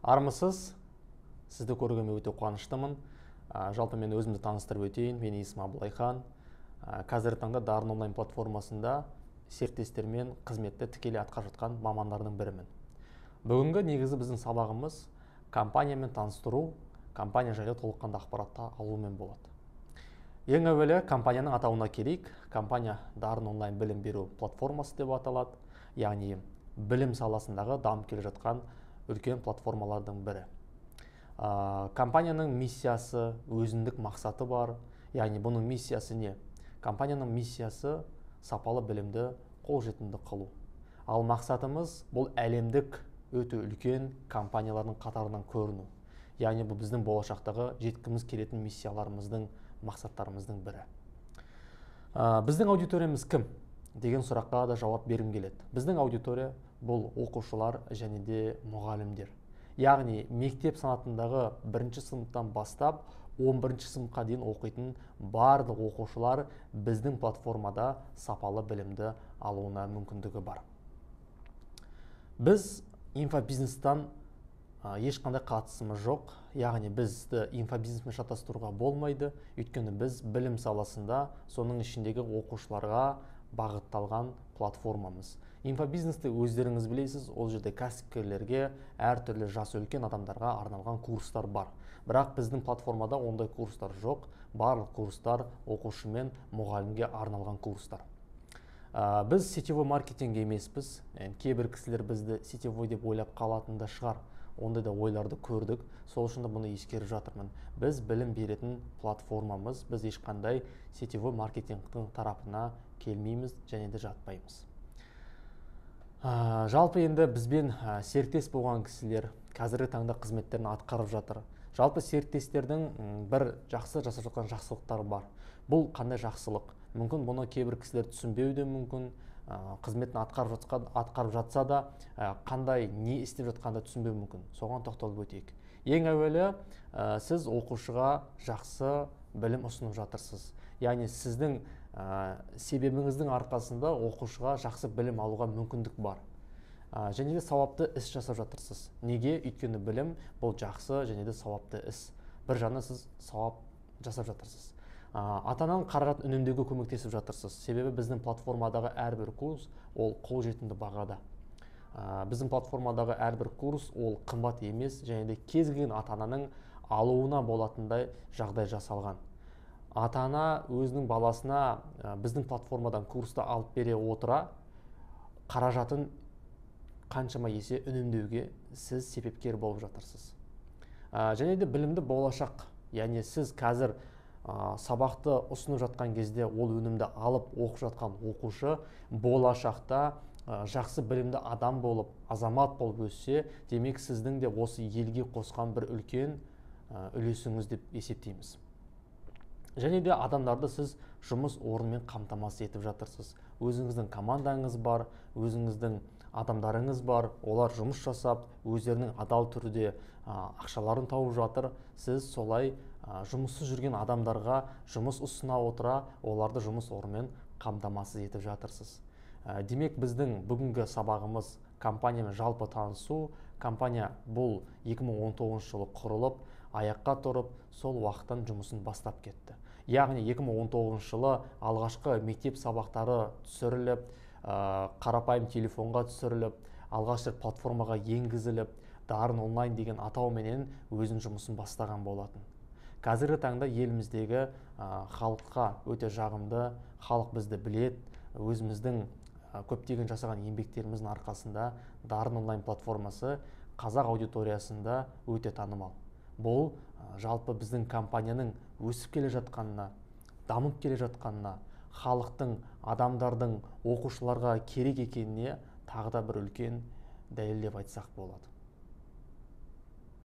Армысыз, сізді көргеніме өте қуаныштымын. Жалпы мен өзімді таныстырып өтейін. Менің есімім Абылайхан. Қазіргі таңда Дарын онлайн платформасында серіктестермен қызметті тікелей атқарып жатқан мамандардың бірімін. Бүгінгі негізі біздің сабағымыз компаниямен таныстыру, компания жайлы толыққанды ақпаратты алумен болады. Ең әуелі компанияның атауына келейік. Компания Дарын онлайн білім беру платформасы деп аталады. Яғни білім саласындағы дамып келе жатқан үлкен платформалардың бірі. Компанияның миссиясы, өзіндік мақсаты бар. Яғни бұның миссиясы не? Компанияның миссиясы сапалы білімді қолжетімді қылу. Ал мақсатымыз бұл әлемдік өте үлкен компаниялардың қатарынан көріну. Яғни бұл біздің болашақтағы жеткіміз келетін миссияларымыздың, мақсаттарымыздың бірі. Біздің аудиториямыз кім деген сұраққа да жауап бергім келеді. Біздің аудитория бұл оқушылар және де мұғалімдер. Яғни мектеп санатындағы бірінші сыныптан бастап 11 сыныпқа дейін оқитын барлық оқушылар біздің платформада сапалы білімді алуына мүмкіндігі бар. Біз инфобизнестан ешқандай қатысымыз жоқ. Яғни бізді инфобизнеспен шатастыруға болмайды. Өйткені біз білім саласында, соның ішіндегі оқушыларға бағытталған платформамыз. Инфобизнесті өздеріңіз білесіз, ол жерде кәсіпкерлерге, әртүрлі жасы үлкен адамдарға арналған курстар бар. Бірақ біздің платформада ондай курстар жоқ. Барлық курстар оқушы мен мұғалімге арналған курстар. Біз сетевой маркетинг емеспіз. Кейбір кісілер бізді сетевой деп ойлап қалатын да шығар. Ондай да ойларды көрдік. Сол үшін де бұны ескеріп жатырмын. Біз білім беретін платформамыз. Біз ешқандай сетевой маркетингтің тарапына келмейміз және де жатпаймыз. Жалпы енді бізбен серіктес болған кісілер қазіргі таңда қызметтерін атқарып жатыр. Жалпы серіктестердің бір жақсы жасап жатқан жақсылықтары бар. Бұл қандай жақсылық? Мүмкін бұны кейбір кісілер түсінбеуі де мүмкін. Қызметін атқарып жатса да, қандай не істеп жатқанын да түсінбеуі мүмкін. Соған тоқталып өтейік. Ең әуелі сіз оқушыға жақсы білім ұсынып жатырсыз. Яғни сіздің себебіңіздің арқасында оқушыға жақсы білім алуға мүмкіндік бар. Және де сауапты іс жасап жатырсыз. Неге? Өйткені білім бұл жақсы және де сауапты іс. Бір жағынан сіз сауап жасап жатырсыз. Ата-ананың қаражатын үнемдеуге көмектесіп жатырсыз. Себебі біздің платформадағы әрбір курс ол қолжетімді бағада. Біздің платформадағы әрбір курс ол қымбат емес және де кез келген ата-ананың алуына болатындай жағдай жасалған. Ата-ана өзінің баласына біздің платформадан курсты алып бере отыра қаражатын қаншама есе үнемдеуге сіз себепкер болып жатырсыз. Және де білімді болашақ, яғни сіз қазір сабақты ұсынып жатқан кезде ол өнімді алып оқып жатқан оқушы болашақта жақсы білімді адам болып, азамат болып өссе, демек сіздің де осы елге қосқан бір үлкен үлесіңіз деп есептейміз. Және де адамдарды сіз жұмыс орнымен қамтамасыз етіп жатырсыз. Өзіңіздің командаңыз бар, өзіңіздің адамдарыңыз бар, олар жұмыс жасап, өздерінің адал түрде ақшаларын тауып жатыр. Сіз солай жұмыссыз жүрген адамдарға жұмыс ұсына отыра, оларды жұмыс орнымен қамтамасыз етіп жатырсыз. Демек, біздің бүгінгі сабағымыз компаниямен жалпы танысу. Компания бұл 2019 жылы құрылып, аяққа тұрып, сол уақыттан жұмысын бастап кетті. Яғни 2019 жылы алғашқы мектеп сабақтары түсіріліп, қарапайым телефонға түсіріліп, алғаш рет платформаға енгізіліп, Дарын онлайн деген атауменен өзінің жұмысын бастаған болатын. Қазіргі таңда еліміздегі халыққа өте жағымды, халық бізді білет, өзіміздің көптеген жасаған еңбектеріміздің арқасында Дарын онлайн платформасы қазақ аудиториясында өте танымал. Бұл жалпы біздің компанияның өсіп келе жатқанына, дамып келе жатқанына, халықтың, адамдардың, оқушыларға керек екеніне тағы да бір үлкен дәлел деп айтсақ болады.